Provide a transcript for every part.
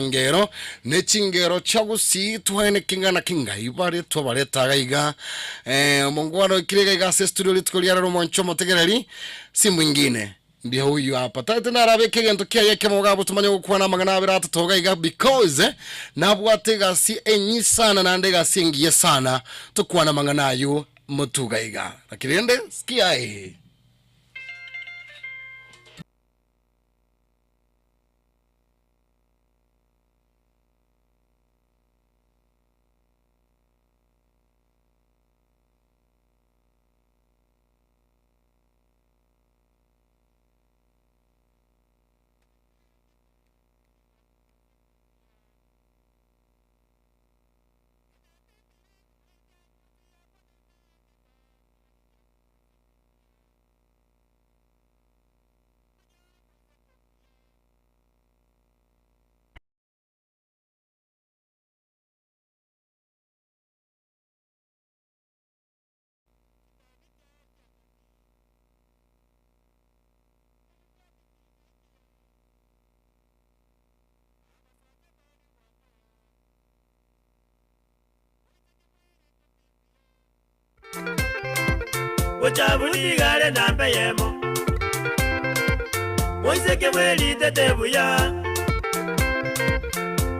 Ngero ne chingero chia gusii twaene king'ana kingai bare twabareta iga iga. Eh, omongwana oikire iga iga ase studio rituko ria rero omwancho omotegereri si mwingine ndio huyu hapa tagete narabeke egento kiaye ekemo iga abwo tumanye gokwana amang'ana abere atato iga iga because eh, nabwate egasi enyi sana naende egasi engiya sana tokwane amang'ana aywo motuga iga lakini rende sikia ee. Bochabu nigo are namba eyemo, moiseke bweritete buya.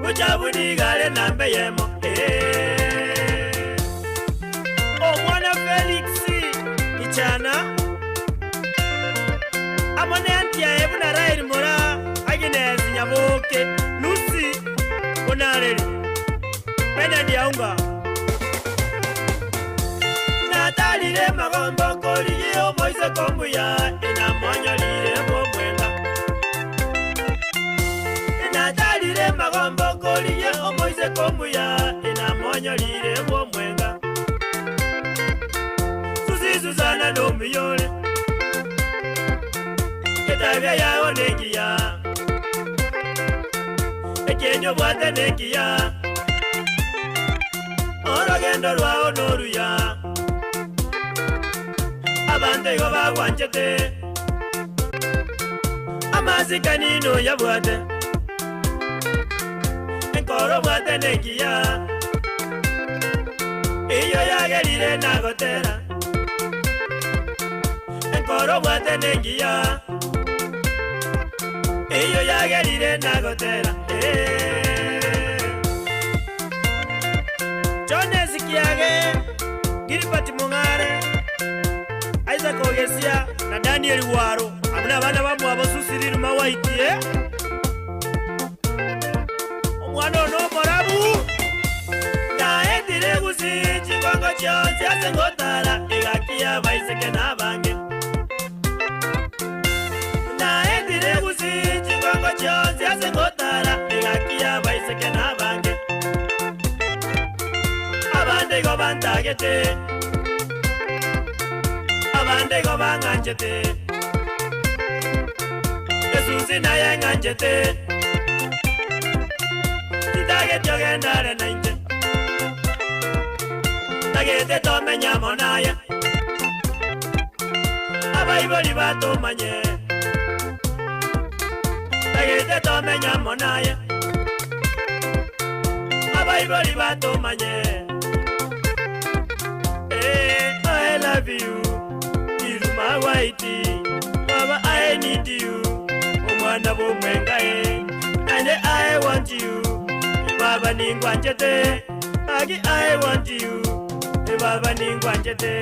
Bochabu nigo are namba eyemo, eh. Omwana Felix Ichana amo ne aunty yaye buna Rael Moraa, Agnes Nyaboke, Lucy Onareri, Bernard Aunga. Natarire magombo korigia omoiseke omuya, inamonyorire bw'omwenga. Natarire magombo korigia omoiseke omuya, inamonyorire bw'omwenga. Susi Susana nomuya ore, etabia yao nengiya, ekieni obwate nekiya. Orogendo rwao noruya, abanto igo bagwanchete, amasikani noyabwate, enkoro obwate nengiya, eyio yagerire nagotera, enkoro obwate nengiya, eyio yagerire nagotera, eh. Jones Kiage, Gilbert Mong'are, Isaac Ogesia na Daniel Waro, abwo nabana bamwabo Susi riruma Waitie. Omwana one omorabu. Naetire gusii chingongo chionsi ase ngotara egaki y'abaiseke na abange. Naetire gusii chingongo chionsi ase ngotara egaki y'abaiseke na abange. Abande igo bantagete, abande igo bang'anchete, Esusi naye eng'anchete, tintageti ogende are nainche, ntagete tomenye amo naye, abaibori batomanye, ntagete tomenye amo naye. Abaibori batomanye eh, I love you Iruma white Baba I need you Omwana bw'omwenga eh, And I want you Baba ningwanchete Agi I want you Baba ningwanchete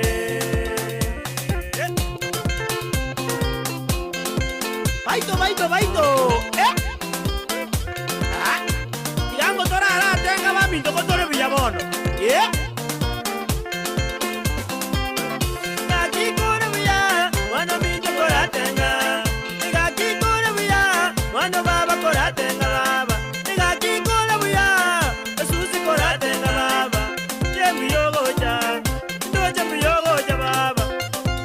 Baito baito baito eh. Ah, tiga ngo toraratenga baminto ko tore buya bono. Eh. Gaki kore buya, mwana minto koratenga. Gaki kore buya, mwana baba koratenga baba. Gaki kore buya, esusi koratenga baba. Chembuyogocha, ndoche mbuyogocha baba.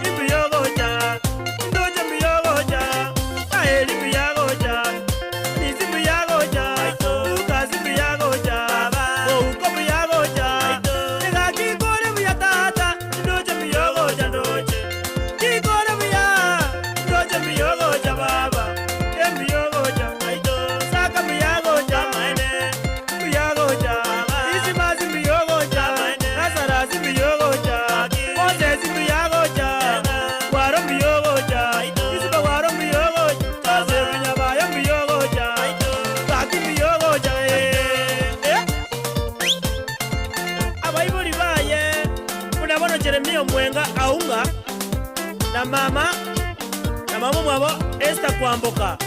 Imbuyogocha, ndoche mbuyogocha. Aeli mbuyagocha. Nisi mbuya gocha, Lucas mbuya gocha, Ouko mbuya gocha, Omwenga Aunga na mama na mama omwabo Esther Kwamboka.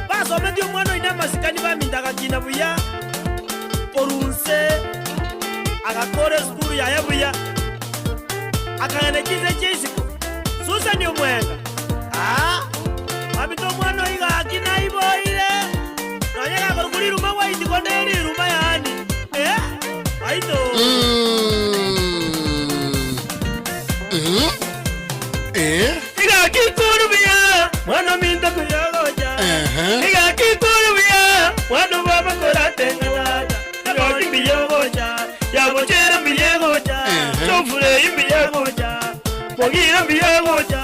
Basometie omwana oino amasikani baminto agakina buya korwa inse agakora esukuru yaye buya akagenda chinse chia isiko. Susan Omwenga, Aa, baminto omwana oyo iga akina aiboire nonya gakorokwa riruma white konde riruma yaani eh, baito. Mm. Mhm. Eh. Igaki ikuru buya, mwana ominto kuyogocha. Ehe. Igaki ikuru buya, mwana obaba koratenga tata. Igaki mbuya ogocha, yabochera mbuya egocha. Ehe. Sofurei mbuya egocha, Mogire mbuya egocha,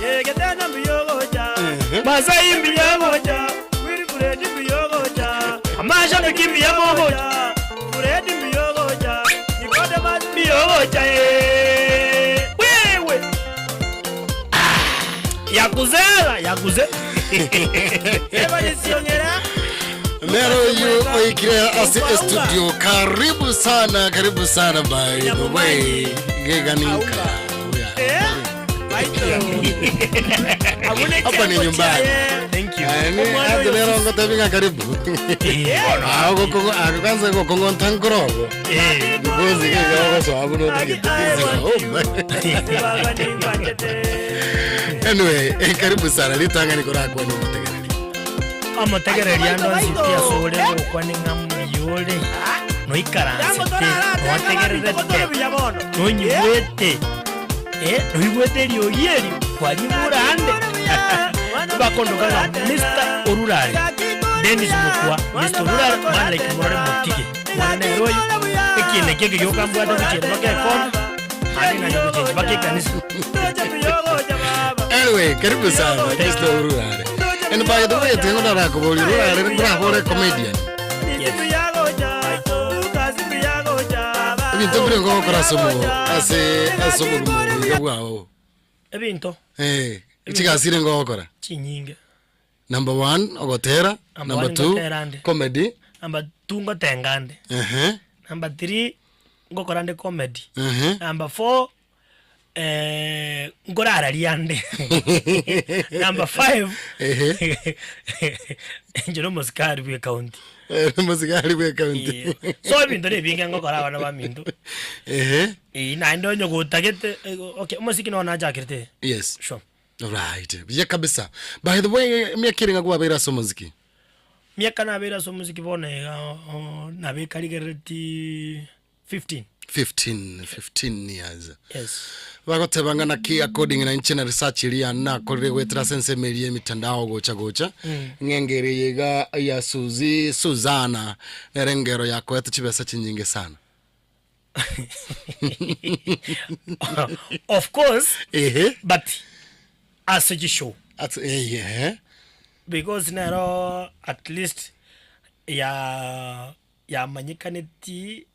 Yegetena mbuya ogocha. Ehe. Masai mbuya egocha, Wilfred mbuya ogocha. Amashabiki mbuya mogocha, Fred mbuya ogocha, Nicodemus mbuya ogocha eh. Wewe. Yakuzera, yakuze. Ebalisionera. Nero oyu oikire ase estudio karibu sana karibu sana by the way geganinka Eh? Baito. Abune Hapa ni chengo nyumbani. chaye. Thank you. Omwana oyo nero ngotebi karibu Eh, Ah, goko- ah, kwanza gokong'onta nkorogo eh, because gegogosoa buno otagete Baba ningwanchete. anyway eh, karibu sana ritang'ani korakwana omotegereri omotegereri ande onsi pi ase ore gokwane ng'a mbuya ore noikaransete notegererete nonyigwete eh, noigwete eriogi erio kwariigure ande bakondoka ng'a Mr. Orurare Dennis Mokua Mr. Orurare man like Murore Motige mwana nere oyo ekiina eke eke gioka mbwate gochiera mpaka ekona naende ng'anya gochenchi mpaka ekanisa. Anyway, karibu sana Mr. Orurare. And by the way, tengo narakoboria Orurare nkorabore comedian. Yes. Ebinto bire ngokora ase omo ase ase obogima obo iga bwao. Ebinto Eh, chigasire ngokora. chinyinge. Number one, ogotera. Number Number one, two, ngotera nde. comedy. Number two ngotenga nde. Ehe, Number three ngokora nde comedy. ehe. Number four nkorararia nde. Number five Ehe. inche na omosikari bwa ecounty. Eh, omosigari bwa ecounty. Eh, so ebinto na ebinge ngokora abana baminto. Ehe. Eh, naende onye gotagete eh, okay omosiki nonya nachakerete Yes. sure. Right. Buya kabisa. By the way, emiaka ere ng'a kwabeire ase omosiki? Miaka nabeire ase omosiki bono iga oo nabekarigereti 15. 15, 15 years. Yes. Bagoteba ng'a naki according na inche na research eria nakorire goetera ase ensemo eria y'emitandao gocha gocha, ng'a engero eye iga ya Suzy Suzana nere engero yakoete chibesa chinyinge sana. Of course, Ehe. but ase chishow Ase ehe. because nero at least ya yamanyekaneti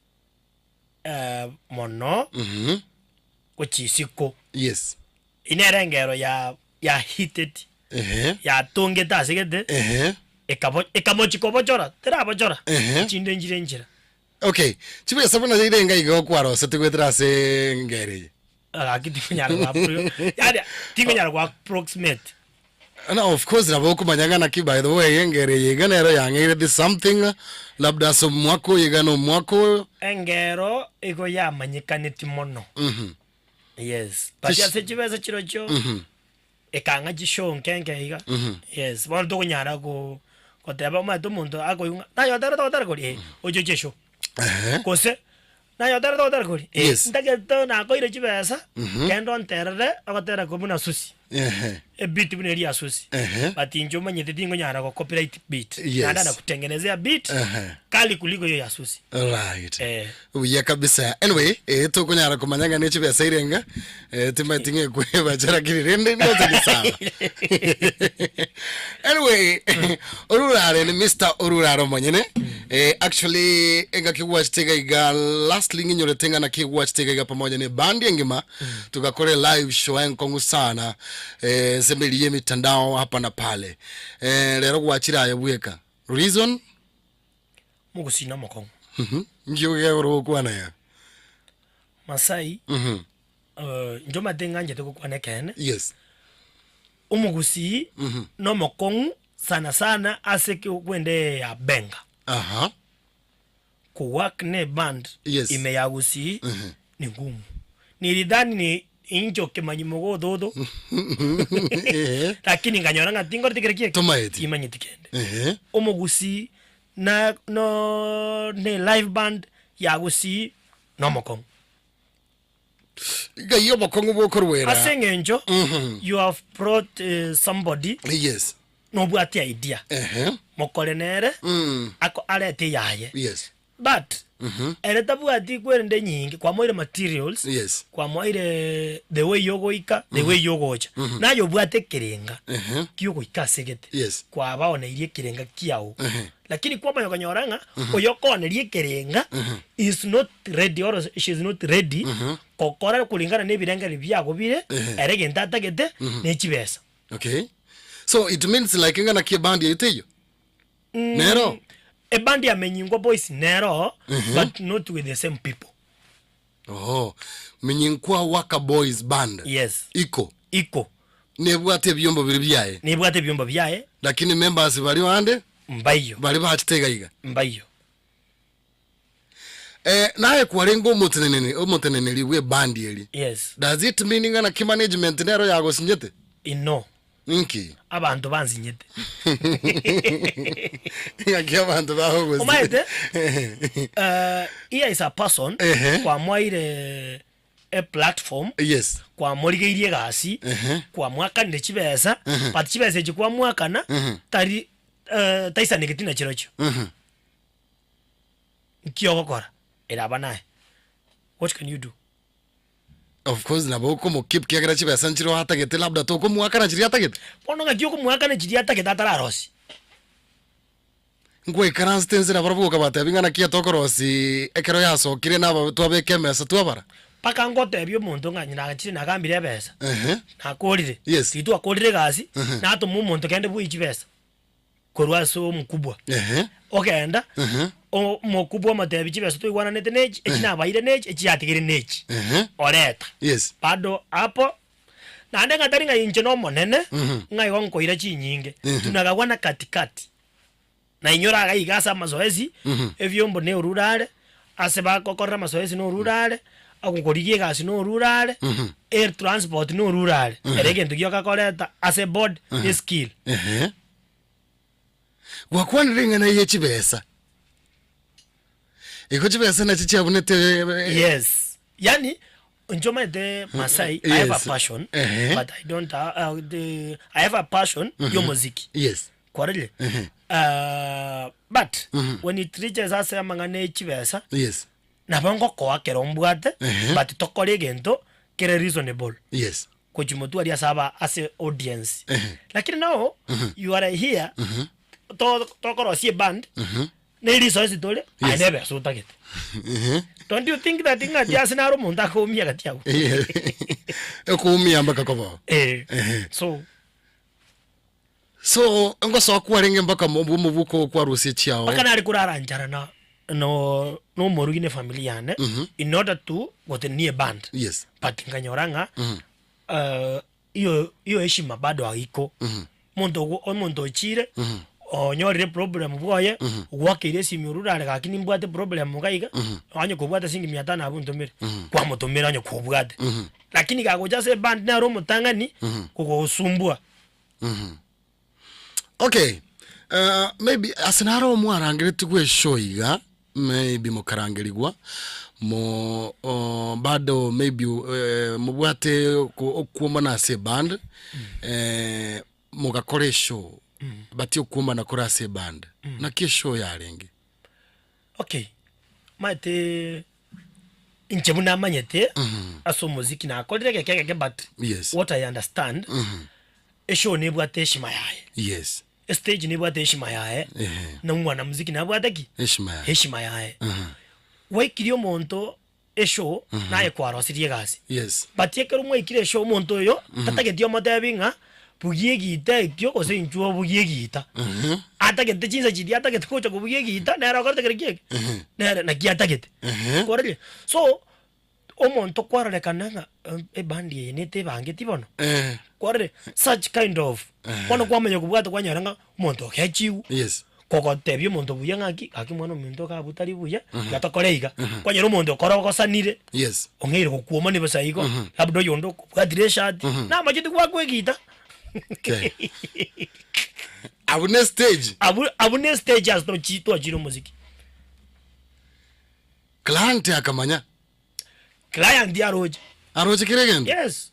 eh, mono Mhm. gochia isiko. Yes. Eyio nere engero ya yahiteti Ehe. yatongete ase gete Ehe. ekabo ekamochi kobochora terabochora Ehe. chinde nchire nchera. Okay, chibesa buna chiria enga igo kwarosete goetera ase engero eye. Gaki tingonyara go appro yaani tingonyara go approximate. No, of course nabo okomanya ng'a naki by the way engero eye iga nero yang'eire this something labda ase omwaka oyo iga na omwaka oyo. Engero igo yamanyekaneti mono. Yes, but Chish- ase chibesa chirochio ekang'a chishow nke nke iga. Yes, bono tokonyara go goteba omanyete omonto akoigwa ng'a naye otera togotera koria eh, oche oche eshow. Ehe. Gose naye otera togotera koria eh, Yes. ntagete nakoire chibesa, kende onterere ogotera ko buna Susi. Ehe. Ebeat buna eria ya Susi. Ehe. But inche omanyete tingonyara go copyright beat. Yes. Naende anakutengenezea beat Ehe. kali kuliko hiyo ya Susi. Right. Eh. Buya kabisa. Anyway, eh, tokonyara komanya ng'a ne chibesa irenga, eh, timanyeti ng'a ekwebachera kiri rende ndoche ni sawa. Anyway, Orurare ni Mr. Orurare omonyene. Eh, actually engaki gwachete iga iga lastly ng'inyorete ng'a naki gwachete iga iga pamoja ne band engima tugakora live show enkong'u sana eh, ensemo eria y'emitandao hapa na pale. Eh, rero gwachire aye bweka. Reason? Mogosina omokong'u. Mhm. Nki ogekora gokwana ya? Masai Mhm. Inche omanyete ng'anchete gokwana ekeene, Yes. omogusii nomokong'u sana sana ase kwende ya benga. Aha. Ko work ne band Yes. ime ya gusii ni ngumu. Nilidhani ni inche okemanyi mogototo Ehe. lakini nkanyora ng'a tingoreti kere kieke Tomaeti. timanyeti kende. Ehe. Omogusii na no ne live band ya gusii nomokong'u. Ngai obokong'u bokorwera. Ase eng'encho you have brought eh, somebody Yes. nobwate idea Ehe. mokore nere Mm. ako arete yaye Yes. but ere tabwati kwerende nyinge kwamoire materials Yes. kwamoire the way yogoika the way yogocha naye obwate ekerenga Ehe. kiogoika ase gete Yes. kwabaoneirie ekerenga kiao Ehe. Lakini kwamanya okonyora ng'a oyo okooneria ekerenga is not ready or she is not ready gokora kulingana na ebirengererio biago bire, ere egento atagete ne chibesa. Okay. So it means like ng'a naki ebandi eyio teiyo? Nero? Ebandi ya Menyingwa Boys nero but not with the same people. Oo. Menyinkwa Waka Boys Band. Yes. Iko. Iko. Nebwate ebiombo biria biaye. Nebwate ebiombo biaye. Lakini members baria ande. Mbaiyo. Baria bachete iga iga. Mbaiyo. Eh, naye kwarenge omoteneneri omoteneneri bwe band eri. Yes. Does it mean ng'a naki management nero yagosinyete? No. Inki? Abanto bansinyete. Ng'aki abanto bagogosi. Omaete, eh, here is a person Ehe. kwamoeire a platform Yes. kwamorigeirie egasi Ehe. kwamwakanire chibesa but chibesa echi kwamwakana tari eh, taisanegeti na chirochio nki ogokora eraba naye what can you do Of course nabo okomokeep kiagera chibesa nchire atagete labda tokomoakana chiria atagete. Bono ng'aki okomoakana chiria atagete atararosie? Nkwaikaransete inse nabarabwo gokabatebia ng'a naki atokorosi ekero yasokire naba twabeka emesa twabara. Mpaka ngotebia omonto ng'a nagachire nagambire ebesa, Ehe. nakorire, Yes. titwakorire egasi, natoma omonto kende bwoyie chibesa. korwa ase omokubwa. Ehe. Ogenda, Ehe. o- omokubwa omotebia chibesa toigwananete nechi, echi nabaire nechi, echi yatigaire nechi. Ehe. Oreta. Yes. Bado hapo, naende ng'a tari ng'a inche nomonene, ng'a igo nkoira chinyinge, tunagagwana katikati. Nainyora iga iga ase amazoezi, ebiombo ne orure are, ase bagokorera amazoezi na orure are, okorigia egasi na orure are, etransport na orure are. Ere egento gioka akoreta ase eboard ne eskill. Ehe. Gwakwanire ring'ana ye chibesa. Igo chibesa nachi chiabunete Yes. Yaani inche omanyete Masai, I have a Yes. passion, Ehe. but I don't ha- uh, the, I have a passion y'omoziki. Yes. Kwarorire? Ehe. Uh, but when it reaches ase amang'ana e chibesa, Yes. nabo ngokoa kero mbwate, Ehe. but tokore egento kere reasonable. Yes. Gochia motwari ase aba ase audience. Ehe. Lakini now you are here to- tokorosia eband ne resource tore aye Yes. nebe ase otagete. Ehe. Don't you think that ng'a ti ase naro omonto akoumia gati abwo? Ekoumia mpaka kobao. Eh. Ehe. So So ngosoa kwarenge mpaka mo- omobuko kwarusia chiao. mpaka nare korara nchara na no nomorugi ne family yane in order to gotenenia eband. Yes. But nkanyora ng'a eh, iyo iyo heshima bado haiko. Omonto ogo omonto ochire onyorire problem bwoye, ogwakeire esimi orure are gaki nimbwate problem iga iga, onye kobwate siringi mia tano abwo ntomere, kwamotomera onye kobwate. Lakini kagocha ase eband nere omotang'ani, kogosumbua. Okay, uh, maybe ase naro mwarangeretigwe eshow iga maybe mokarangerigwa mo uh, bado maybe uh, mobwate oko- okuomana ase eband eh, mogakora eshow but okuomana kore ase eband naki eshow yarenge Okay, maete inche buna amanyete ase omoziki nakorire egeke egeke but Yes. what I understand eshow nebwate heshima yaye yes estage nebwate heshima yaye Ehe. na omwanamuziki nabwate ki heshima yaye heshima yaye gwaikirie omonto eshow naye kwarosirie egasi yes but ekero mwaikire eshow omonto oyo tatageti omotebi ng'a bugia egita ekio gose inchuo obugie egita atagete chinsa chiria atagete gocha kobugia egita nere okorete kere kieke nere naki atagete Ehe. kwarorire so. Omonto kwarorekana ng'a ebandi eye netebangeti bono, Eh. kwarore such kind of, bono kwamanya kobwata kwanyora ng'a omonto ogechiwu, Yes. kogotebia omonto buya ng'aki, gaki mwana ominto iga abwo tari buya, tiga tokore iga. Kwanyora omonto okore ogosanire, Yes. ong'eire gokuomania bosa igo, labda oyonde okobwatire eshati, namachete gwakwa egita. Okay. Abwo ne stage. Abwo abwo ne stage ase tochi twachire omosiki. Client akamanya. Client aroche. Aroche kera egento? Yes.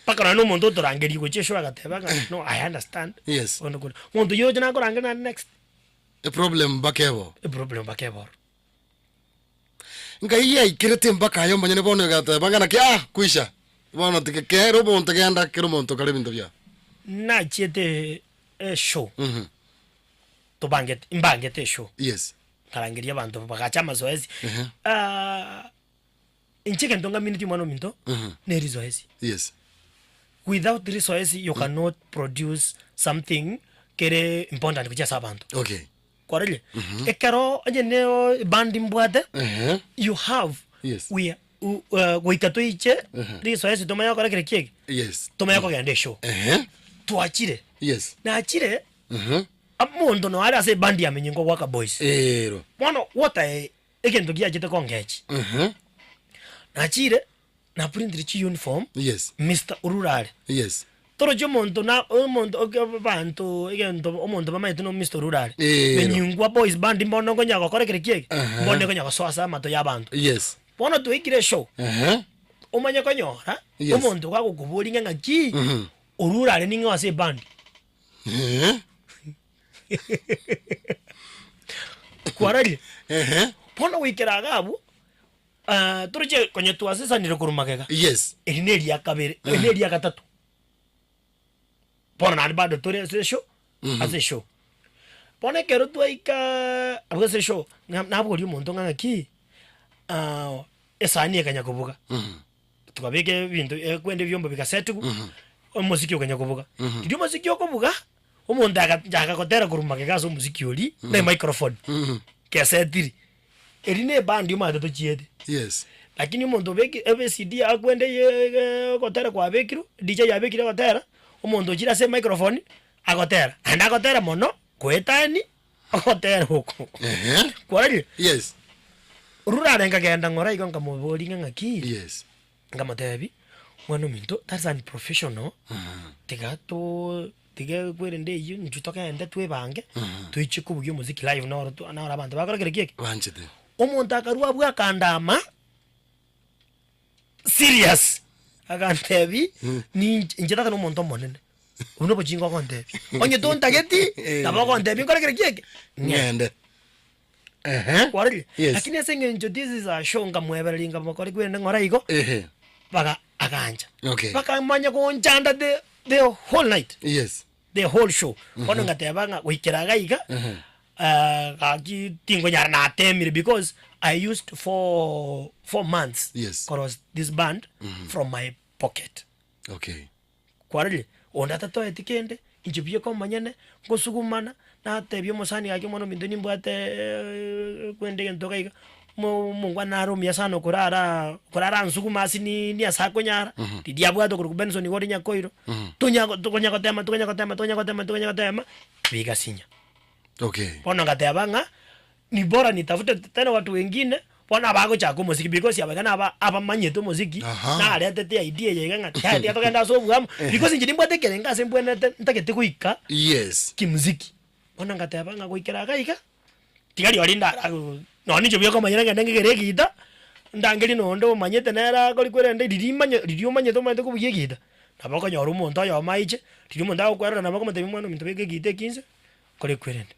Mpaka nonya na omonto otorangeria gochia eshow agateba ng'a no I understand. Yes. Bono kore, monto oyio oche nakorangeria naende next. Eproblem mpaka ebo. Eproblem mpaka eboro. Ngai yaikerete mpaka aye omonyene bono egateba ng'a naki ah kwisha. Bono tiga kera omonto genda kera omonto kare ebinto biao. Nachiete eshow. Tobangete mbangete eshow. Yes. Nkarangeria abanto bagacha amazoezi, inche egento ng'amineti omwana ominto, ne rizoezi. Yes. Without rizoezi you cannot produce something kere important gochia ase abanto. Okay. Kwarorire? Ekero onye ne eband mbwate, Ehe. you have Yes. we are u- goika toiche rizoezi tomanye gokora kere kiege, Yes. tomanye kogenda eshow. Ehe. Twachire, Yes. nachire. Mhm. Omonto noyo are ase ebandi ya Minyingo Gwaka Boys. Ero. Bono what I egento giachete kongechi. Mhm. Nachire naprintire chiuniform Yes. Mister Orurare. Yes. Torochi omonto na omonto oke abanto egento omonto bamaete no Mister Orurare. Ero. Minyingwa Boys band mbono nkonya gokora kere kiege. Aha. Mbono ekonya gosoa ase amato ya abanto. Yes. Bono twaikire eshow. Ehe. Omanye konyora Yes. omonto gagokoboria ng'a ng'aki Mhm. Orurare ning'o ase eband. Ehe. Kwarorire? Ehe. Bono goikera iga abwo, ah, toroche konya twasesanire korwa magega. Yes. Eri ne eria kabere, eri ne eria gatato. Bono naende bado tore ase eshow, ase eshow. Bono ekero twaikaa abwo ase eshow, na- naboria omonto ng'a ng'aki, esani ekanya kobuga. Tukabeka ebinto ekwende ebiombo bigasetigwa, omosiki okanya kobuga. Riria omosiki okobuga, omonto agachaka gotera korwa magega ase omosiki oria, na emicrophone, kesetiri. Eri na ebandi omanyete tochiete. Yes. Lakini omonto obeki ebe ecd akwende ye ogotera kwabekirwe, DJ yabekire ogotera, omonto ochire ase emicrophone, agotera. Naende agotera mono, goetani ogotera oko. Ehe. Kwarorire? Yes. Rurare nkagenda ng'ora igo nkamoboria ng'a ng'aki, Yes. nkamotebi, mwana ominto that's unprofessional, tiga to tiga kwerende eywo intwe togende twebange, toiche kobugia omosiki live noro twa noro abanto bakore kere ki eke. Banchete. Omonto akarwa abwo akandama, serious, agantebi, ninche inche tata na omonto omonene, obwo nobochinga ogontebia, onye tontageti, nabo ogontebia nkore kere ki eke, ng'ende. Ng'ende. Ehe. Kwarorire? Yes. Lakini ase eng'encho this is a show nkamwebereria nkamokora kwerende ng'ora igo, Ehe. baga agancha. Okay. Bakamanya gonchanda the the whole night, Yes. the whole show. Bono ngateba ng'a goikera iga iga, gaki tingonyara natemire because I used four 4 months Yes. korosia this band from my pocket. Okay. Kwarorire, onde atatoeti kende, inche buya komonyene, ngosugumana, natebia omosani gaki omwana ominto nimbwate kwenda egento iga iga, omo omongwana nare omuya sana okorara okorara ansugume asinini ase akonyara, riria abwate okorokwa Benson iga ore Nyakoiro, tonya tokonya gotema tokonya gotema tokonya gotema tokonya gotema, bigasinya. Okay. Bono ngateba ng'a. Ni bora nitafute tena watu wengine bono abagochaka omosiki because aba iga naba abamanyete omosiki Aha. naretete idea eye iga ng'a yaya tiga togende ase oboamo because inche nimbwate ekerengo ase mbwenerete ntagete goika Yes. kimuziki. Bono ngateba ng'a goikera iga iga, tiga rirorio ndara nonye ninche buya komanyera ng'ende ng'egere egita, ndangerie nonde omanyete nere akore kwerende riria imanye riria omanyete omanyete kobugia egita, nabo okonyora omonto oyomo aiche, riria omonto agokwerora nabo okomotebia omwana ominto beka egita eke inse, kore kwerende.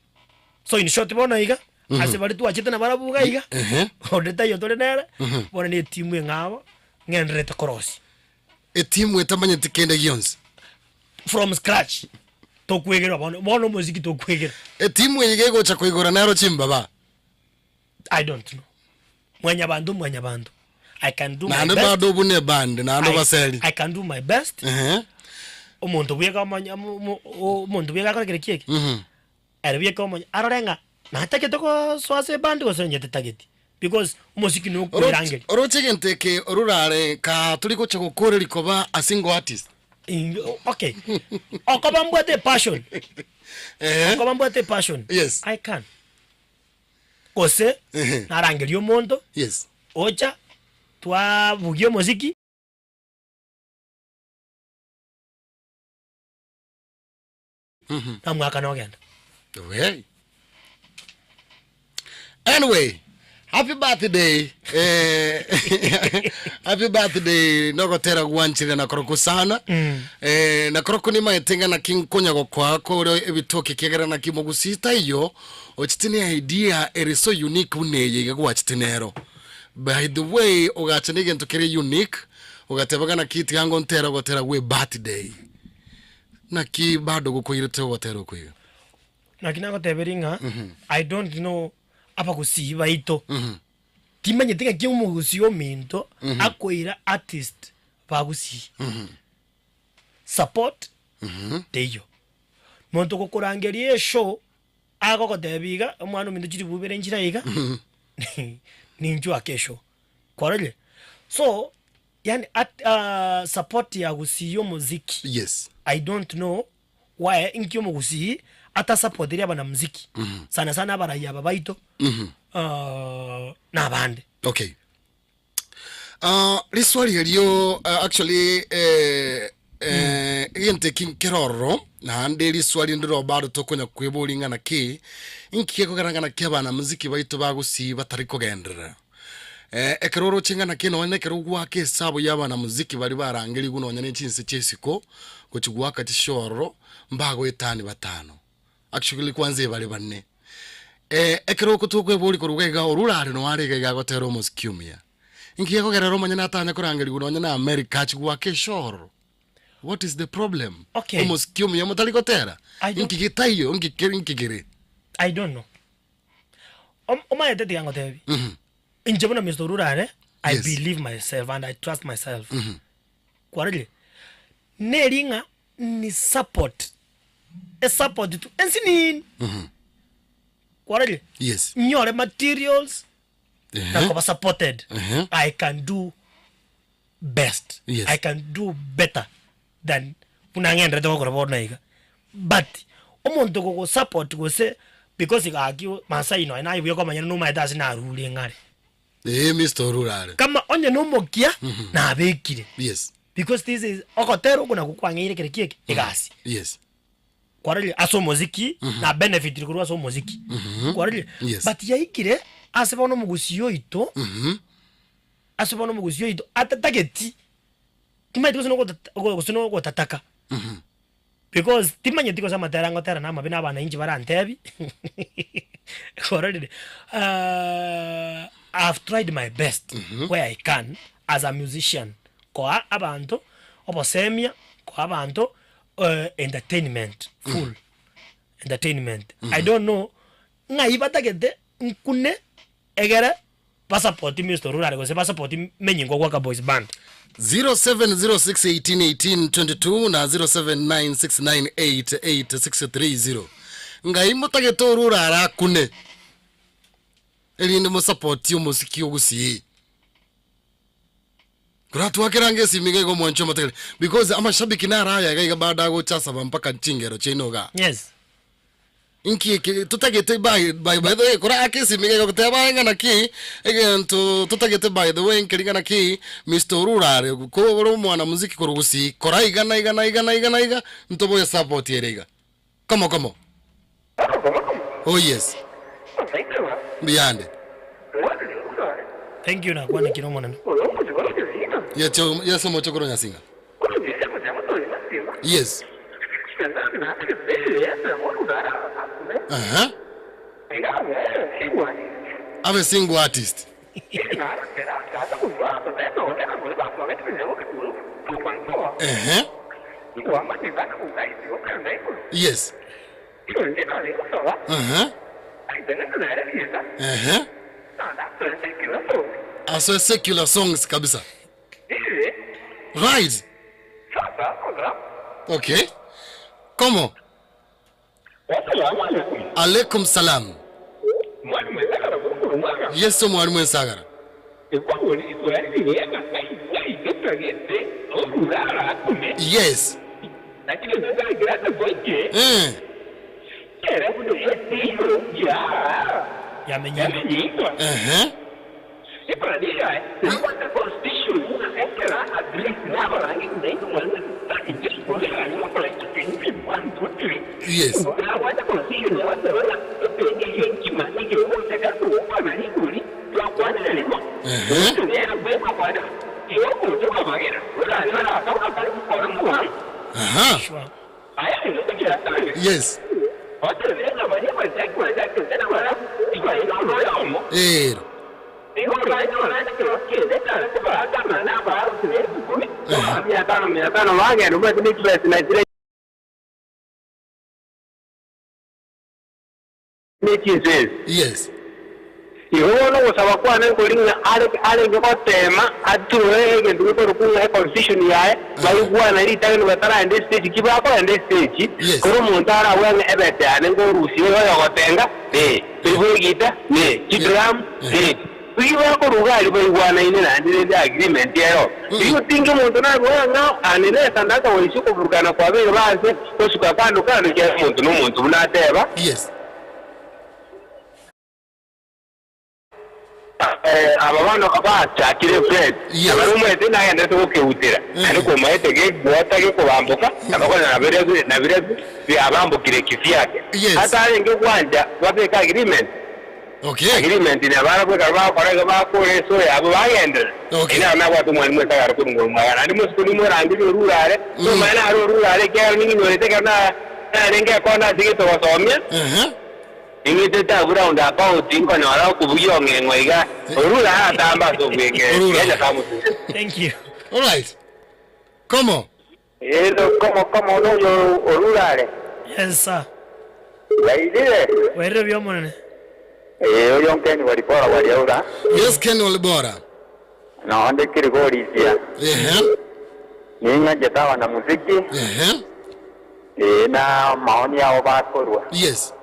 So in short bono iga, ase baria twachete nabarabwo iga iga, Ehe. onde taiyo tore nere, bono na etimu eng'ao ng'endererete korosia. Etimu etamanyeti kende gionsi. From scratch, tokwegerwa bono, bono omosiki tokwegera. Etimu eye iga egocha koigora nero chimbaba. I don't know. Mwanyabanto mwanyabanto, I can do my Naende best. bado obune eband, naende I, obaseri. I can do my best. Ehe. Omonto bweka omanya mo- mo- omonto bweka akore kere kieke. Mhm. Ere bweka omonya arore ng'a natagete gosoa ase eband gose onye tetageti. Because omosiki nokwerangeria. Oroche egento eke ororare kaa tori gocha gokoreria koba a single artist. Okay, okoba mbwate epassion, Ehe. okoba mbwate epassion, Yes. I can. Gose Ehe. narangeria omonto, Yes. ocha twabugia omosiki. Namwakana ogenda. Well. Anyway, happy birthday. Eh, happy birthday nogotera gwanchire na koroku sana. Eh, na koroku nimaete ng'a naki nkonya gokoa kore ebitoki kiagera naki mogusii taiyo ochete ne idea ere so unique buna eye iga gwachete nero. By the way ogacha na egento kere unique ogateba ng'a naki tiga ngontere ogotera gwe birthday. Naki bado gokoirete ogotera okwo iga? Naki nagoteberia ng'a I don't know abagusii baito, timanyeti ng'aki omogusii ominto akoira artist ba gusii. Support teiyo. Monto ogokorangeria eshow agogotebia iga omwana ominto chiribu ibere nchire iga, ninchwo ake eshow. Kwarorire? So Yaani at support ya gusii omoziki Yes. I don't know why inki omogusii atasapotiri abanamuziki sana sana abarai aba baito na abande. Okay. Ah, riswali erio ah, actually eh, eh, egento eki nkere ororo naende riswali ndiro bado tokonya kweboria ng'a naki inki gekogera ng'a naki abanamuziki baito ba gusii batari kogenderera. Ekero oroche ng'a naki nonya nekero ogoaka esabu y'abanamuziki baria barangerigwe nonya ne chinse chia isiko gochia goaka chishow ororo, mbagoetani batano, actually kwanza ebare bane. Ekero oko tokweboria korwa iga iga orure are noyo are iga iga agotera omosiki omuya, inki gekogera ere omonyene atanya korangerigwa nonya na America achie goaka eshow ororo? What is the problem? Okay. Omosiki omuya motari gotera? I don't- Inki getaiyo? Inki kere inki kere? I don't know. Om- Omanyete tiga ngotebi. Inche buna Mister Orure are, I Yes. believe myself and I trust myself. Kwarorire? Neri ng'a ni support. Esupport tu ensinini. Kwarorire? Yes. Nyore materials na koba supported. Ehe. I can do best. Yes. I can do better than buna ng'enderete gokora bono iga. But omonto ogogosupport gose because gaki Masai nonya naye buya kwamanya nomaete ase narure ng'are. Ee Mister Orure are. Kama onye nomokia nabekire. Yes. Because this is ogotera oko nakwo kwang'eire kere ki eke? Egasi. Yes. Kwarorire ase omoziki na benefitire korwa ase omoziki. Kwarorire? Yes. But yaikire ase bono omogusii oito, ase bono omogusii oito atatageti, timanyeti gose nogotata gose nogotataka. Because timanyeti gose amatera ngotera na amabe na abananchi barantebi, kwarorire? I have tried my best where I can as a musician koa abanto obosemia, koa abanto entertainment full entertainment. I don't know ng'ai batagete nkune egere Basapoti Mister Rurare gose basapoti Menyingo Gwaka Boys Band. 0706181822 na 0796988630 Ngai motagete Orurare akune erinde mosapotie omosiki o Gusii. Koratwakere ange esimi iga iga omwanchi omotegereri because amashabiki naro aya iga iga bado agocha asaba mpaka chingero chiaino igaa. Yes. Inki eke totagete by by by the way korake esimi iga goteba aye ng'a naki egento totagete by the way nkeri ng'a naki Mister Orurare ko ore omwana muziki korwa Gusii kora iga na iga na iga na iga na iga ntoboe support ere iga. Komo komo. Oh yes. Mbuyande. Thank you nakwanekire omonene. Yecho Yeso omochokoro Nyasinga. Yes. Aha. Abe single artist. Ehe. Yes. Aha. Ehe. Asoe secular songs kabisa. Right. Okay. Komo. Alaikum salam. Yes omwalimu ensagara. Yes. Eh. Yamenyigwa. Ehe. Yes. Ehe. Aha. Sure. Yes. Ero. Yes. Igo bono ogosaba kwane nkori ng'a are arenge goteema ature egento gekorokwa ng'a econstitution yaye, baigwane ritang'ani bataraenda estage ki bakoenda estage, Yes. kera omonto arabue ng'a ebete yane nkorusia iga oyogotenga nee, toigwe egita nee, chidrum nee. Rigiya bakoruga aria baigwanaine naende rende agreement ero. Rigiya otinge omonto narue ang'ao ane ne esadaka goisia okoburukana kwabeire baanse gosuka kando kando ekiagera omonto nomonto buna ateba. Yes. Aba bono bachakire Fred, Yes. na baria omanyete nagenderete gokeutera, naende komaete gegwota gekobamboka, na bakonyora nabiria nabiria biabambokire kivyake. Yes. Atarenge gwancha babeke agreement, Okay. agreement nabarabwo ekero bagokora igo bakora esoe yabo bagenderera. Okay. Eri naro nabwate omwalimu esagara korwa igoro mwaye, naende mosiko nimorangerie orure are, nomanye naro orure are ekiagera ninginyorete ekero na narenge ekona ase egento gosomia, Ehe. Ning'itete abwo round about nkonyora okobugia ong'eng'o iga, orure aratamba ase obweng'e, Orure. tiga Nyasae amosuke. Thank you. All right. Komo. Ero komo komo noyo orure are. Yes sir. Wairire? Wairire buya omonene. Ee, oyo Ken Walibora Waliaura. Yes Ken Walibora. Nonde Kirigorisia. Ehe. Ning'anchete abanamuziki. Ehe. Ee, na amaoni ao bakorua. Yes.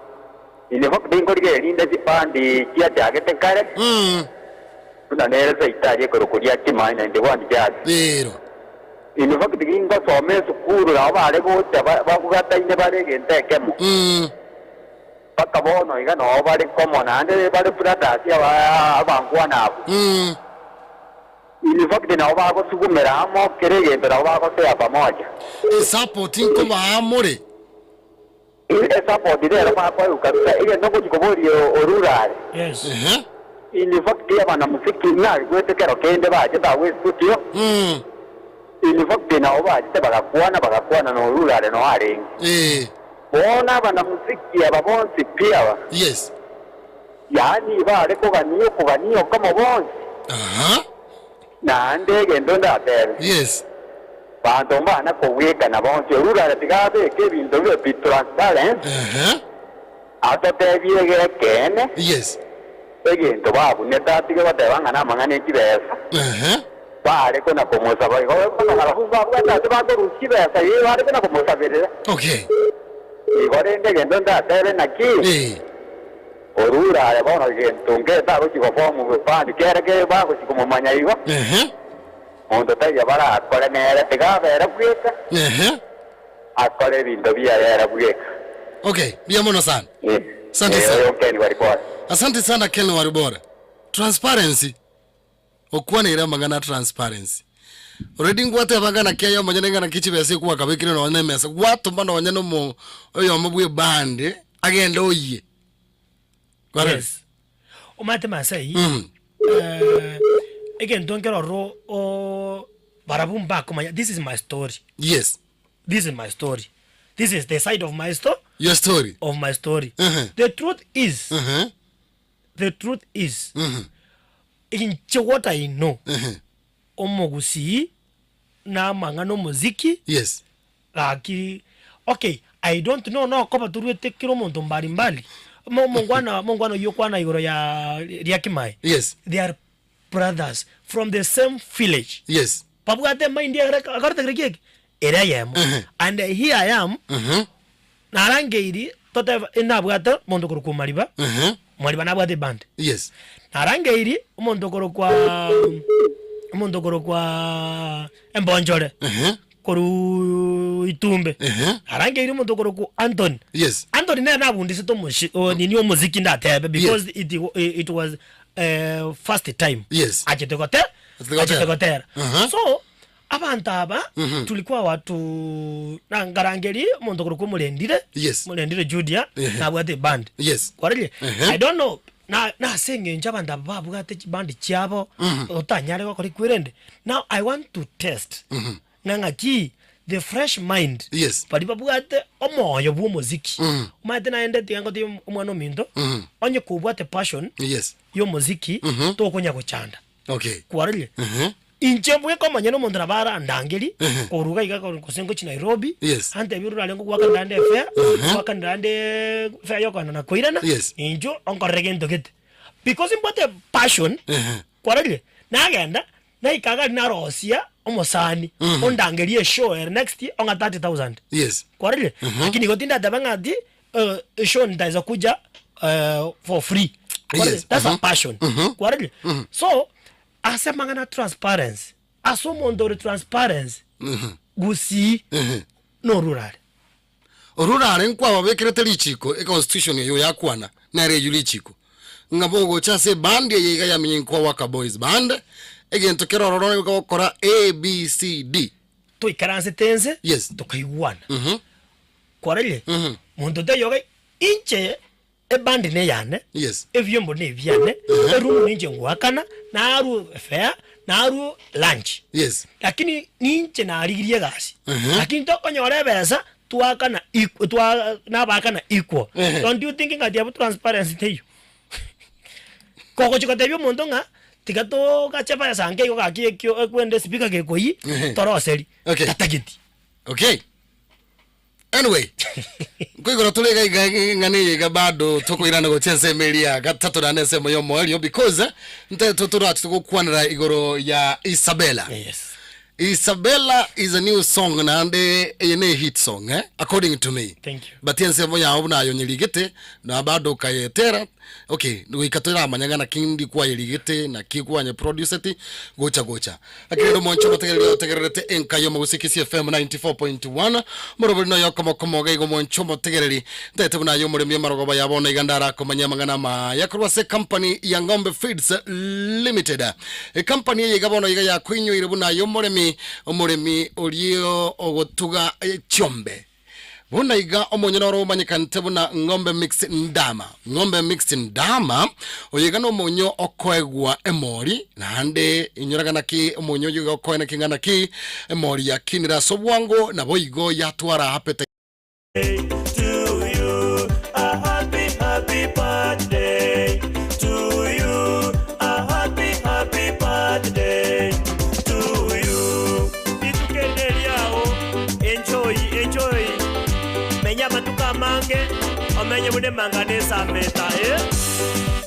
Inwe tinkorigereria rinde chibandi chiachagete kare, Mm. buna nere Saitari ekorokwa ria Kimai 91 Jazz. Ero. In fact gingosoma esukuru nabo bare gocha ba- babwataine bare egento ekemo. Mm. Mpaka bono iga noo bare komo naende bare brothers aba abankwana abwo. Mm. In fact nabo bagosugumera amo kera egento nabo bagosea pamoja. Esupport nkobaa more. Esupport rero bakoegwa kabisa egento ngochia koboria orure are. Yes. Ehe. In fact abanamuziki naigwete kero kende bachete agwo estudio. Mm. In fact nabo bachete bagakwana bagakwana na orure are noo arenge. Eh. Bono abanamuziki aba bonsi pi aba. Yes. Yaani bare kogania okogania okomo bonsi. Aha. Naende egento ndatebe, Yes. banto mbana kogwekana bonsi, orure tiga abeke ebinto bibe be transparent, Ehe. atotebie egekeene, Yes. egento babunete atige goteba ng'a namang'ana e chibesa, Ehe. bare kona komosaba igo bono barabwo mbabwate ase bakorusia chibesa ee bare kona komosaberera. Okay. Igo rende egento ndatebe naki, Eh. orure aye bono egento nketagochia goform band kere ke bagochia komomanya igo, Ehe. monto taiyo barakore nere, tiga abe ere bweka, Ehe. akore ebinto biaye ere bweka. Okay, mbuya mono sana. Eh, Asante eh, sana. oyo Ken Waribora. Asante sana Ken Waribora. Transparency. Okwaneire amang'ana a transparency. Already ngwateba ng'a naki aye omonyene ng'a naki chibesa ekwakabekire nonye na emesa, gwatoma nonye na omo oyomo bwa eband agende oyie. Kwarora? Yes. Omanyete Masai, Mm. eh, egento nkeroro o barabwo mbakomanya this is my story. Yes. This is my story. This is the side of my sto Your story. of my story. Mhm. The truth is, Mhm. the truth is, Mhm. inche what I know, Mhm. omogusii na amang'ana omoziki Yes. gaki okay I don't know nokoba toruete kera omonto mbali mbali Mo- mongwana mongwana oyio okwana igoro ya riakimae Yes. they are brothers from the same village Yes. babwate emind ere akorete kere kieki ere eyemo Mhm. and here I am Mhm. narangeiri toteba inabwate monto korwa Mariba Mhm. Omwariba nabwate eband. Yes. Narangeiri omonto okorokwa omonto okorokwa Embonchore Ehe. korwa Itumbe. Ehe. Narangeiri omonto okorokwa Anthony. Yes. Anthony nere nabundisete omoshi o nini omoziki ndatebe because it, it was first time Yes. achete gote Achete gotera. achete gotera. Aha. So Abanto aba tulikuwa watu na nkarangeria omonto okorokwa omorendire, Yes. omorendire Judia, Ehe. nabwate eband. Yes. Kwarorire? Ehe. I don't know, na nase eng'encho abanto aba babwate chiband chiabo, otanyare gokora ekwerende. Now I want to test ng'a ng'aki the fresh mind Yes. baria babwate omoyo bwa omoziki. Omanyete naende tiga ngotebie omwana ominto, onye kobwate passion Yes. ya omoziki, tokonya gochanda. Okay. Kwarorire? Ehe. Inche bweka omonyene omonto nabo arandangerie korwa iga iga gose ngochia Nairobi, Yes. antebie orare ngogoakanera ande efare, ngoakanera ande efare ya okogenda na koirana, Yes. inchuo onkorere gento gete. Because mbwate passion, Ehe. kwarorire? Nagenda, naika iga aria narosia omosani, ondangerie eshow ere next ong'a 30,000. Yes. Kwarorire? Lakini igo tindateba ng'a ati eshow nitaweza kuja for free. Kwarorire? Yes. That's a passion. Kwarorire? So, Ase amang'ana a transparency, ase omonto ore transparency, gusii norurare. Orurare nkwababekerete richiko, econstitution eyio yakwana nere eyio richiko, ng'a bogocha ase eband eye iga ya Minyinkwa Waka Boys Band, egento kere ororo nigo gokora A, B, C, D. Toikaransete ense, Yes. tokaigwana. Kwarorire? Monto taiyo iga, inche Ebandi neyane, Yes. ebiombo nebiane, erumu ninche ngoakana, narue efare, narue lunch. Yes. Lakini ninche narigirie egasi. Ehe. Lakini tokonyora ebesa twakana equal, twa nabakana equal. Ehe. Don't you think ng'a tiabu transparency teiyo? Kogochi gotebia omonto ng'a tiga togache ebesa nke igo gaki ekio ekwende espeaker gekoyia, Ehe. toroseri. Okay. Tatageti. Okay. Anyway, nkoigoro tore iga iga eng'ana eye iga bado tokoirana gochia ensemo eria gatato naende ensemo ya omoerio because eh, nte totorache togokwanera igoro ya Isabella. Yes. Isabella is a new song naende eye ne hit song eh, according to me. Thank you. But ensemo yao buna ayo nyerigete na bado okayetera okay goika toramanya ng'a naki ndi kwayerigete naki kwanye produceti gocha gocha Lakini rero mwanche omotegereri otegererete enka y'omogusii Kisii FM 94.1 morobori noyo okomokomo iga igo mwanche omotegereri ntagete buna aye omoremi amarogoba ya bono iga ndarakomanyia amang'ana amaya korwa ase company ya Ng'ombe Feeds Limited Ecompany eye iga bono iga yakoinyoire buna aye omoremi omoremi oria ogotuga chiombe Buna iga omonyene oro omanyekanete buna Ng'ombe Mixed Ndama. Ng'ombe Mixed Ndama, oyo iga nomonyo okoegwa emori, naende inyora ng'a naki omonyo oyo iga okoena ki ng'a naki emori yakinire ase obwango, naboigo yatwara appetite. To you, a happy, happy birthday. To you, a happy, happy birthday. To you. Rituko eri neriao, enjoy, enjoy. Menya amatuko amange, omenye buna emangana esameta, eh.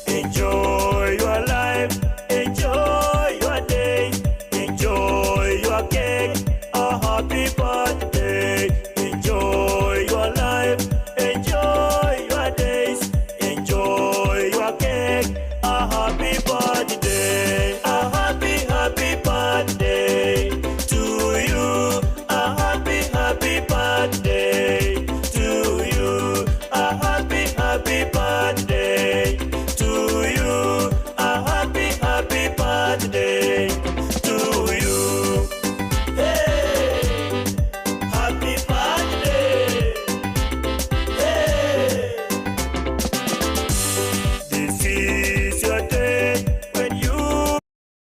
Enjoy your life, enjoy your day, enjoy your cake, a happy birthday. Enjoy your life, enjoy your days, enjoy your cake, a happy birthday, a happy, happy birthday to you, a happy, happy birthday to you, a happy, happy birthday to you, a happy, happy birthday to you. Hey, happy birthday. Hey. This is your day when you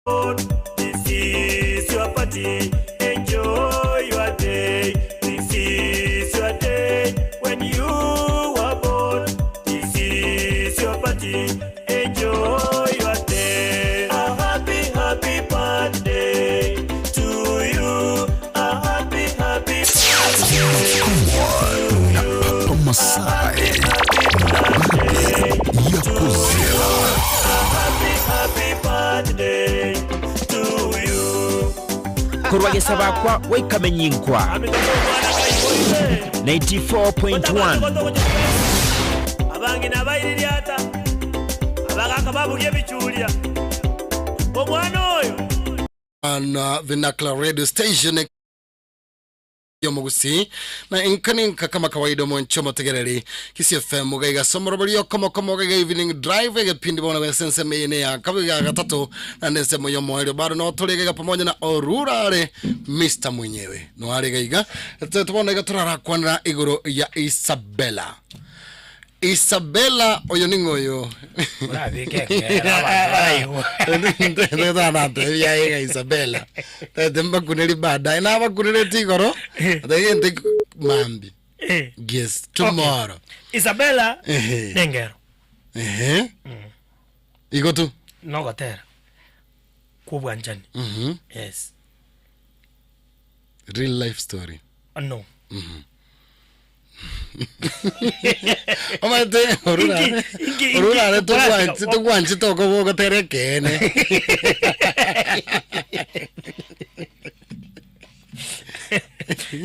born. This is your party. Enjoy your day. This is your day when you were born. This is your party. Enjoy your day. A happy, happy birthday to you. A happy, happy birthday. Na Papa Masai na Babi ya Kuzera. Happy, happy birthday to you. Korwa gesabakwa goikamenyinkwa 94.1. Abang'ina abaiririata. Abagaka babugia ebichuria, Omwana oyo. On Vernacular Radio Station yomogusii na inka ninka kama kawaida omonche omotegereri Kisii FM gaiga somoroberio komo komo gaiga evening drive egepindi bono gese ensemo eye neya kabe ya gatato na nensemo yomoerio bado no tore gaiga pamoja na Orurare Mr mwenyewe no are gaiga bono iga turarakwanera igoro ya Isabella Isabella oyo ning'o oyo? Orabeke ekero abanto baraigwe. Natebia iga Isabella. Tete mbakuneri baadaye. Nabakunereti igoro. Tete mambi. Eh. Yes, tomorrow. Isabella Ehe. nengero Ehe. Igo tu. nogotera kwobwanchani. Yes. Real life story. No. Omanyete orurare Inki- inki- inki- orurare togwanchi togwanchi togwanchete okoba ogotera ekeene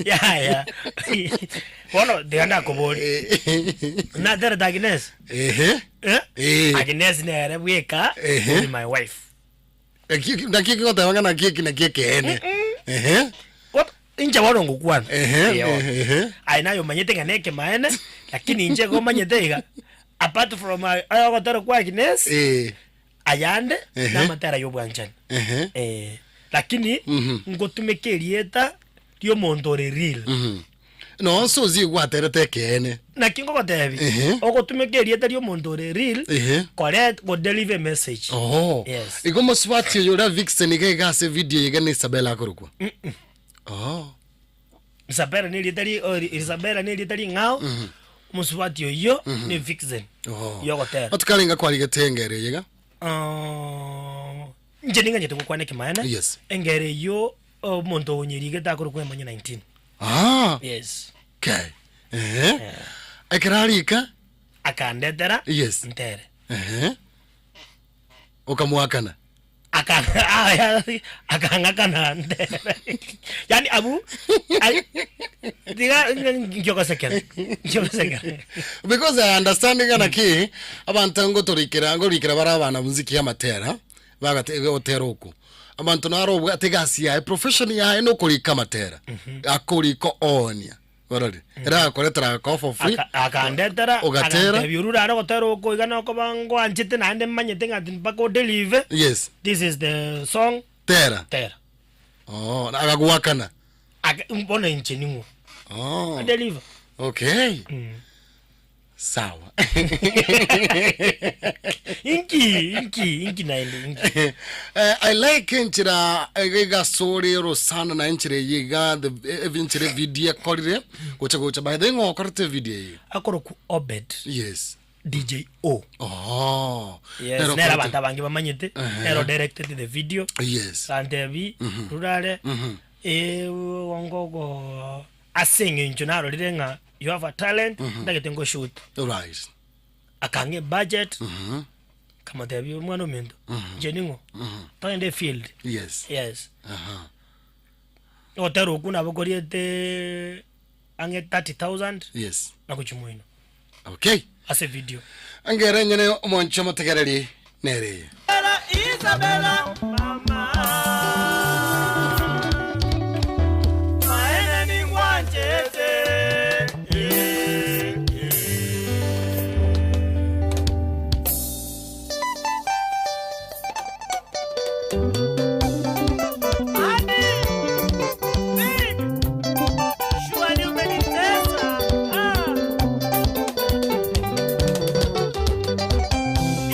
Yaya. Bono tiga ndakoborie. Naterete Agnes. Ehe. Eh? Eh. Agnes nere bweka Ehe. ori my wife. Eki- naki ekigoteba ng'a naki eki naki ekeene Ehe. What? Inche bono ngokwana. Ehe, Eyo. ehe. Aye naye omanyete ng'a nekemaene, lakini inche igo omanyete iga, apart from aye ogotera kwa Agnes, Eh, ayande Ehe. namatera ya obwanchani. ehe. Eh, lakini ngotumeka erieta riomonto ore real. Nonsi osie gwaterete ekeene. Naki ngogotebi, Ehe. ogotumeka erieta riomonto ore real, Ehe. kore godeliver message. Oho. Yes. Igo mosubati oyo oria Vixen iga iga ase video iga na Isabella akorokwa. Oh. Isabella nerieta ri ori Isabella nerieta ring'ao, omosubati oyio ne Vixen Oh. yogotera. Otukarenga kwarigete engero eye iga. Ah, inche ninganyete gokwana ekemanene, Yes. engero eyio Omonto onyerigete akorokwa emonye 19. Ah, Yes. okay. Ehe. Ekero arika, Akandetera Yes. ntere. ehe. Okamoakana. Aka aya akang'akana ntere. Yaani abu ai- tiga nkiogosekera. Nkiogosekera. Because I understand ng'a naki abanto ngotorikera ngorikera bare abana muziki y'amatera bagate gotera oko Abanto naro obwate egasi yaye, profession yaye nokorika amatera, akorika oonia, orore, ere agakoretera agakoa for free, Aka- akandetera Ogatera. akantebia orure are ogotera oko iga nokoba ngwanchete naende mmanyete ng'a mpaka odelive yes, this is the song tera, tera oh, na agagoakana, Aka- bono inche ning'o oh, deliver okay, Sawa. Inki, inki, inki naende, inki. Eh, I like enchera egasore rosana na enchera eye iga the eh, enchera evideo ekorire gocha gocha by the way ng'o okorete evideo eye Akorokwa Obed yes DJ O. oh Yes, Nero nere okorete- abanto abange bamanyete, nere odirected the video. yes Antebi, rurare, eh, ongogo Ase eng'encho narorire ng'a you have a talent, ntagete ngoshoot. Right. Akang'a ebudget, nkamotebia omwana ominto, inche ning'o? Togende efield. Yes. Yes. Aha. Ogotera okwo nabo koriete ang'e 30,000 Yes. na gochia moino Okay. ase video. Engero enyene omonche omotegereri nere eye. Isabella, mama. Maene ningwanchete. Eh, eh. Ani, big, surely umenitesa. Ah.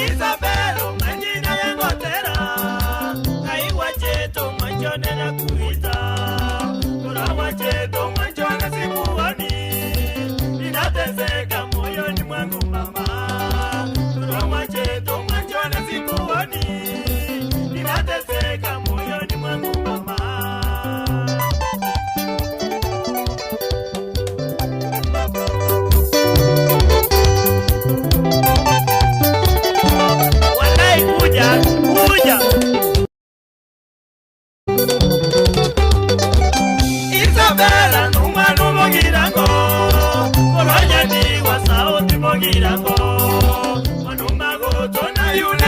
Isabel manyina yengotera Kaigwa cheto mwanchone na kuita Turawa cheto mwanchone sikuoni Ninateseka moyoni mwangu mama Turawa cheto mwanchone sikuoni Ninateseka moyoni mwangu mama Walai kuja kuja Isabella numwana omogirango Olwanyani wa sauti mogirango Manumagoto na yule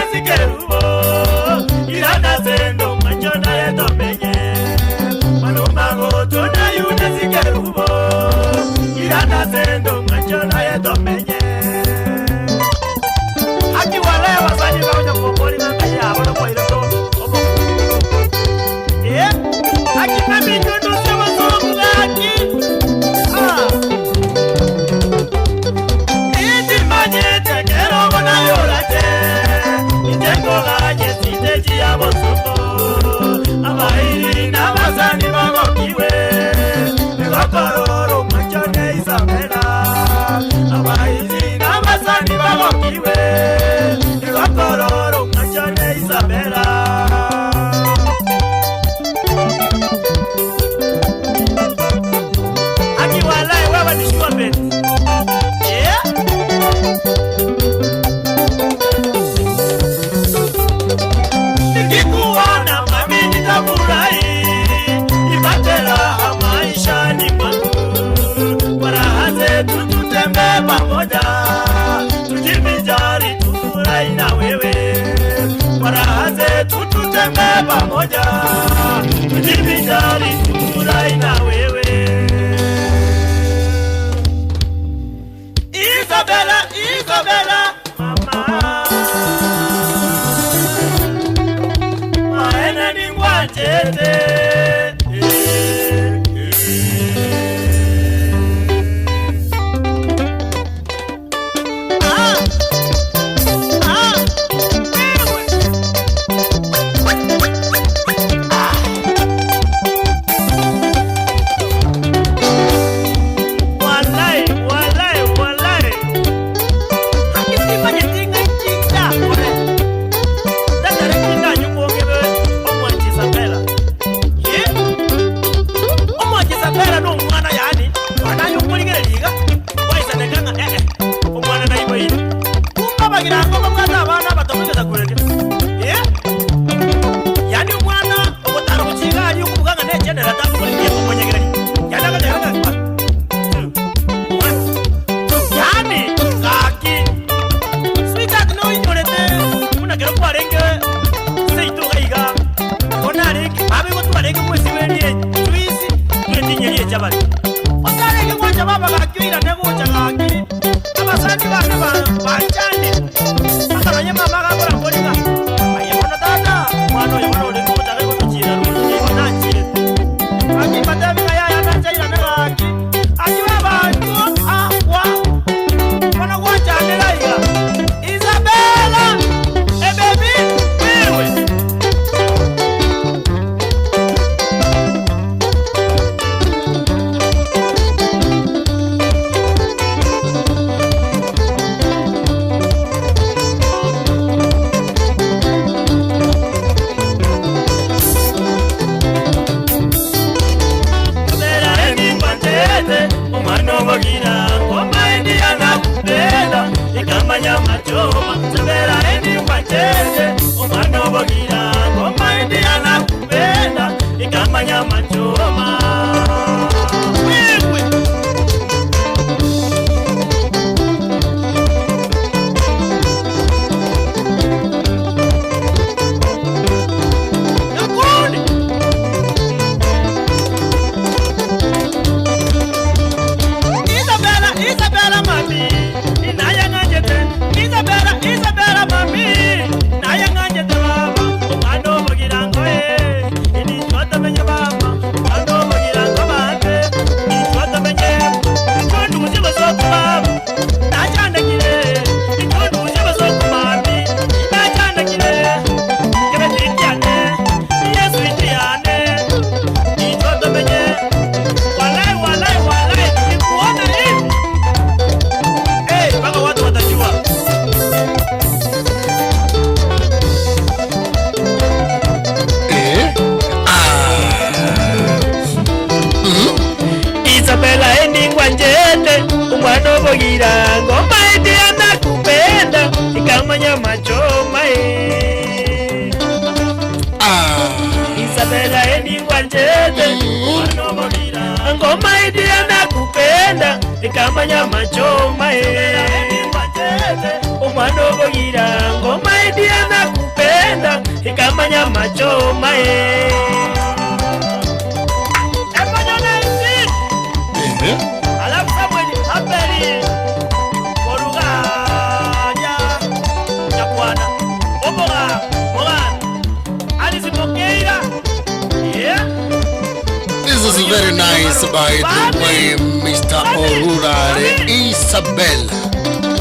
Very nice by the way Mr. Orurare Isabel.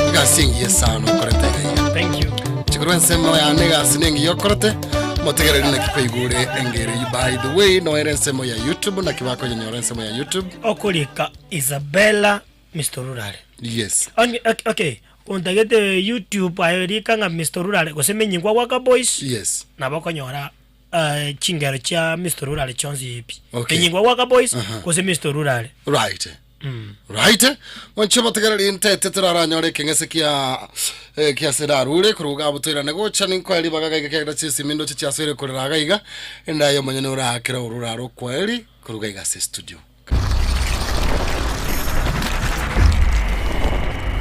Egasi engiya sana okorete iga iga. Thank you. Chikorwa ensemo yane egasi nengiya okorete motegereri naki kwaigure engero eyio by the way noere ensemo ya YouTube naki bakonyenyora ensemo ya YouTube. Okorika Isabella Mr. Orurare. Yes. Onye okay, okay. Ontagete YouTube aye rika ng'a Mr. Orurare gose Menyingwa Gwaka Boys. Yes. Nabo okonyora eh, chingero chia Mr. Rurale chionsi pi. Okay. Enyingwa gwaka boys Aha. gose Mr. Rurale. Right. Right. Mwanche motegereri ntete toraranyore ekeng'ese kia eh, kia serarure koruga abo toirane gocha ninkoe ribaga gaiga kiagera chisimi ndoche chiasoire korera iga iga endaye omonyene orakera orurare okwaeri koruga iga ase studio.